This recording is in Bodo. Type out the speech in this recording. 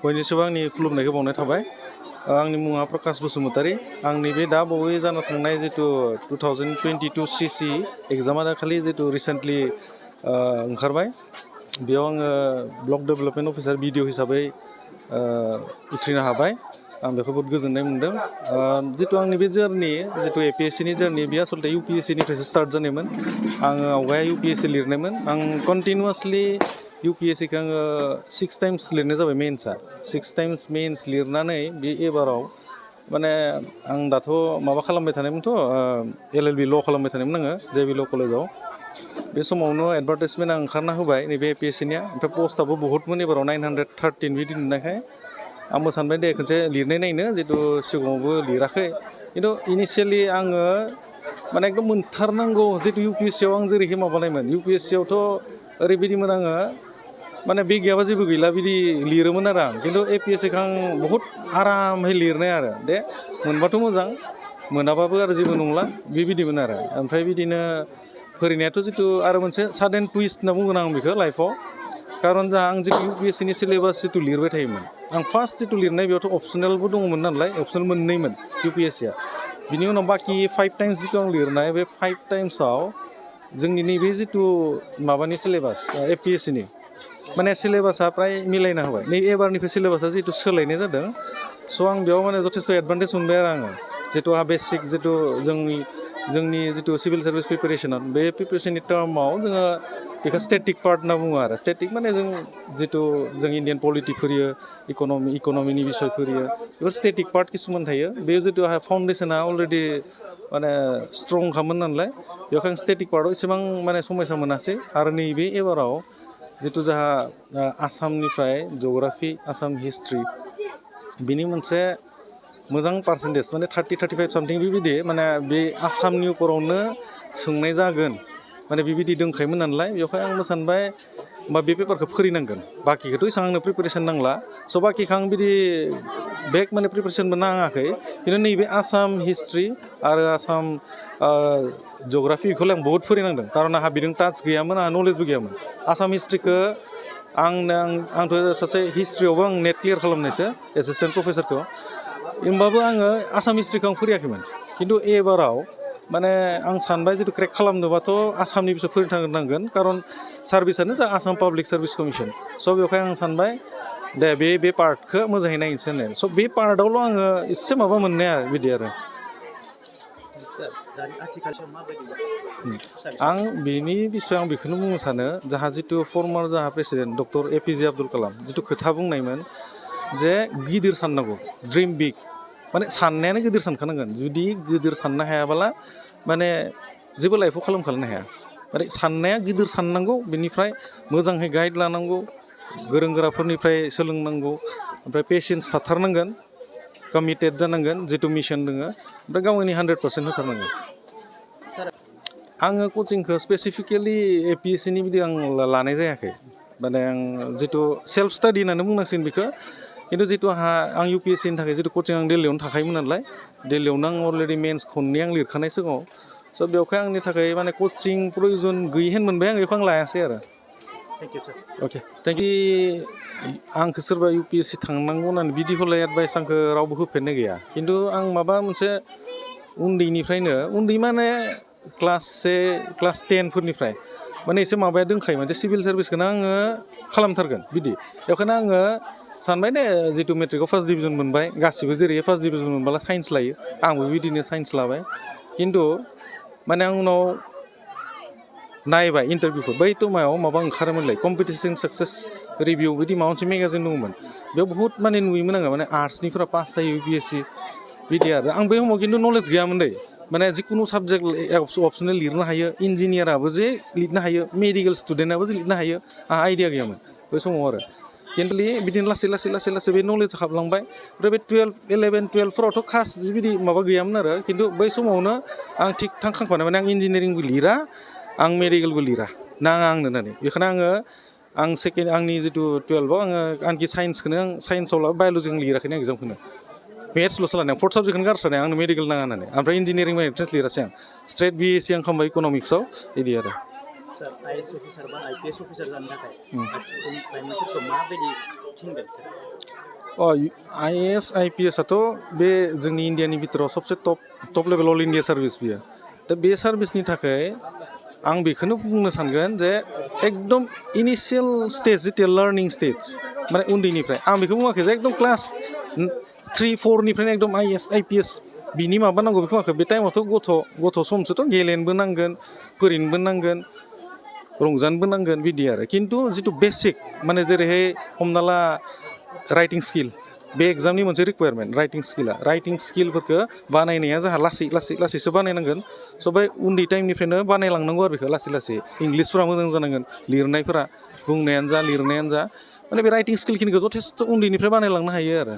बयनिसिमबो आंनि खुलुमनायखौ बावनाय थाबाय। आंनि मुङा प्रकाश बसुमतारी। आंनि बे दा बावै जाना थांनाय जितु 2022 सीसी एग्जामा दाखालि जितु रिसेन्टलि ओंखारबाय, बेयाव आङो ब्लक डेभेलपमेन्ट अफिसार बिडिअ हिसाबै उथ्रिनो हाबाय। आं बेखौ बहुत गोजोननाय मोनदों। जितु आंनि बे जार्नि जितु APSC नि जार्नि बे आसलते UPSC निफ्रायसो स्टार्ट जानायमोन। आङो आवगाय UPSC लिरनायमोन। आं कन्टिनिउसलि UPSC खौ आङो 6 टाइम्स लिरनाय जाबाय मेइन्सआ। 6 टाइम्स मेइन्स लिरनानै बे एबाराव माने आं दाथ' माबा खालामबाय थानायमोनथ' LLB ल' खालामबाय थानायमोन आङो JB ल' कलेजाव। बे समावनो एडभार्टाइजमेन्ट ओंखारना होबाय नैबे APSC निया। ओमफ्राय पस्टआबो बहुतमोन एबाराव 913 बिदि नुनायखाय आंबो सानबाय दे खनसे लिरनाय नायनो, जितु सिगाङावबो लिराखै। खिन्थु इनिशियेलि आङो माने एकदम मोनथारनांगौ जितु UPSC आव आं जेरैखि माबानायमोन। UPSC आवथ' ओरैबायदिमोन आङो माने बे गैयाबा जेबो गैला बिदि लिरोमोन आरो आं। खिन्थु APSC खौ आं बहुत आरामै लिरनाय आरो दे मोनबाथ' मोजां, मोनाबाबो आरो जेबो नंला बेबायदिमोन आरो। ओमफ्राय बिदिनो फरायनायाथ' जितु आरो मोनसे साडेन टुइस्ट होनना बुंगोन आं बेखौ लाइफआव। खारन जा आं जितु UPSC नि सिलेबास जितु लिरबाय थायोमोन, आं फार्स्ट जितु लिरनाय बेयावथ' अपसनेलबो दङमोन नालाय, अपसनेल मोननैमोन UPSC आ। बिनि उनाव बाखि 5 टाइम्स जितु आं लिरनाय, बे 5 टाइम्सआव जोंनि नैबे जितु माबानि सिलेबास APSC नि माने सिलेबासा प्राय मिलायना होबाय। नै एबारनिफ्राय सिलेबासा जितु सोलायनाय जादों, स' आं बेयाव माने जथेस्थ' एडभान्टेज मोनबाय आरो आङो। जितु आंहा बेसिक जितु जोंनि जितु सिभिल सार्भिस प्रिपेरेसनाव, बे प्रिपेरेसननि टार्माव जोङो बेखौ स्टेटिक पार्ट होनना बुङो आरो। स्टेटिक माने जों जितु जों इण्डियान पलिटि फरायो, इक'नमिनि बिसय फरायो, बेफोर स्टेटिक पार्ट किसुमान थायो। बे जितु आंहा फाउन्डेसना अलरेडि माने स्ट्रंखामोन नालाय, बेखायनो आं स्टेटिक पार्टआव एसेबां माने समयसा मोनासै। आरो नैबे एबाराव जितु जोंहा आसामनिफ्राय जग्राफि, आसाम हिस्ट्रि, बिनि मोनसे मोजां पार्सेन्टेज माने 30-35 सामथिं बेबायदि माने बे आसामनि उपरावनो सोंनाय जागोन माने बेबायदि दंखायोमोन नालाय, बेवहाय आंबो सानबाय होमबा बे पेपारखौ फरायनांगोन। बाखिखौथ' एसेबां आंनो प्रिपेरेसन नांला, स' बाखिखौ आं बिदि बेक माने प्रिपेरेसनबो नाङाखै। खिन्थु नैबे आसाम हिस्ट्रि आरो आसाम जग्राफि बेखौलाय आं बहुत फरायनांदों, खारन आंहा बिजों टाच गैयामोन, आंहा नलेजबो गैयामोन। आसाम हिस्ट्रिखौ आंथ' सासे हिस्ट्रियावबो आं नेट क्लियार खालामनायसो एसिसटेन्ट प्रफेसरखौ। होमबाबो आङो आसाम हिस्ट्रिखौ आं फरायाखैमोन। खिन्थु एबाराव माने आं सानबाय जितु क्रेक खालामनोबाथ' आसामनि बिसय फरायथारनांगोन, खारन सार्भिसआनो जा आसाम पाब्लिक सार्भिस कमिसन। स' बेवहाय आं सानबाय दे बे पार्टखौ मोजाङै नायनोसै होननानै। स' बे पार्टआवल' आङो एसे माबा मोननाया बिदि आरो। आं बेनि बिसय आं बेखौनो बुंनो सानो, जाहा जितु फर्मार जाहा president doctor APJ Abdul Kalam जितु खोथा बुंनायमोन जे गिदिर साननांगौ, ड्रिम बिग, माने साननायानो गिदिर सानखानांगोन। जुदि गिदिर साननो हायाबोला माने जेबो लाइफआव खालामनो हाया। माने साननाया गिदिर साननांगौ, बेनिफ्राय मोजाङै गाइड लानांगौ, गोरों गोराफोरनिफ्राय सोलोंनांगौ, ओमफ्राय पेसेन्स थाथारनांगोन, कमिटेड जानांगोन जितु मिसन दोङो, ओमफ्राय गावनि 100% होथारनांगोन। आङो कचिंखौ स्पेसिफिकेलि APSC नि बिदि आं लानाय जायाखै। माने आं जितु सेल्फ स्टाडि होननानै बुंनांसिगोन बेखौ। खिन्थु जितु आं UPSC नि थाखाय जितु कचिं आं दिल्लीयावनो थाखायोमोन नालाय, दिल्लीयावनो आं अलरेडि मेन्स खननै आं लिरखानाय सिगाङाव। स' बेवहाय आंनि थाखाय माने कचिं प्रयजन गैयिहेन मोनबाय आं, बेखौ आं लायासै आरो। अके थेंक इउ। आंखौ सोरबा UPSC थांनांगौ होननानै बिदिखौलाय एडभाइस आंखौ रावबो होफेरनाय गैया। खिन्थु आं माबा मोनसे उन्दैनिफ्रायनो, उन्दै माने क्लास 10 फोरनिफ्राय माने एसे माबाया दंखायो, मोनसे सिभिल सार्भिसखौनो आङो खालामथारगोन बिदि। बेखायनो आङो सानबाय दे जितु मेट्रिकआव फार्स्ट डिभिजन मोनबाय, गासिबो जेरै फार्स्ट डिभिजन मोनबाला साइन्स लायो, आंबो बिदिनो साइन्स लाबाय। खिन्थु माने आं उनाव नायबाय इन्टारभिउखौ, बै समाव माबा ओंखारोमोनलाय कम्पिटिसन साक्सेस रिभिउ बिदि माबा मोनसे मेगाजिन दङमोन। बेयाव बहुत माने नुयोमोन आङो, माने आर्ट्सनिफोरा पास जायो UPSC बिदि आरो। आं बै समाव खिन्थु नलेज गैयामोन दै, माने जिखुनु साबजेक्ट अपसनेल लिरनो हायो, इन्जिनियाराबो जे लिरनो हायो, मेडिकेल स्टुडेन्टआबो जे लिरनो हायो, आंहा आइडिया गैयामोन बै समाव आरो। खिन्थु बिदिनो लासै बे नलेज हाबलांबाय। ओमफ्राय बे 11, 12फोरावथ' खास बिदि माबा गैयामोन आरो। खिन्थु बै समावनो आं थिग थांखांखानाय, माने आं इन्जिनियारिंबो लिरा, आं मेडिकेलबो लिरा, नाङा आंनो होननानै। बेखायनो आंनि जितु 12आव आङो आंखि साइन्सआव लाबाय, बाय'ल'जि आं लिराखैनो एग्जामखौनो, मेथ्सल'सो लानाय आं 4th साबजेक्टखौनो गारस्रानाय, आंनो मेडिकेल नाङा होननानै। ओमफ्राय इन्जिनियारिं एन्ट्रेन्स लिरासै आं, स्ट्रेट BSc आं खालामबाय इक'नमिक्सआव बिदि आरो। सार IAS अफिसार बा IPS अफिसार जानो थाखाय लाइमोनफोरखौ माबायदि थिनगोन? आईएएस आईपीएस आथ' बे जोंनि इण्डियानि बिथोराव सबसे top level all India service बियो दा बे सार्भिसनि थाखाय आं बेखौनो बुंनो सानगोन जे एकदम इनिशियेल स्टेज जितिया लार्निं स्टेज माने उन्दैनिफ्राय आं बेखौ बुङाखै जे एकदम क्लास 3-4 निफ्रायनो एकदम आईएएस आईपीएस बिनि माबा नांगौ बेखौ बुङाखै बे टाइमावथ' गथ' समसोथ' गेलेनोबो नांगोन फोरोंनोबो नांगोन रंजानोबो नांगोन बिदि आरो खिन्थु जिथु बेसिक माने जेरैहाय हमना ला राइटिं स्किल बे एग्जामनि मोनसे रिक्वायारमेन्ट राइटिं स्किलफोरखौ बानायनाया जोंहा लासैसो बानायनांगोन स' बे उन्दै टाइमनिफ्रायनो बानायलांनांगौ आरो बेखौ लासै इंलिसफोरा मोजां जानांगोन लिरनायफोरा बुंनायानो जा लिरनायानो जा माने बे राइटिं स्किलखिनिखौ जथेस्थ' उन्दैनिफ्राय बानायलांनो हायो आरो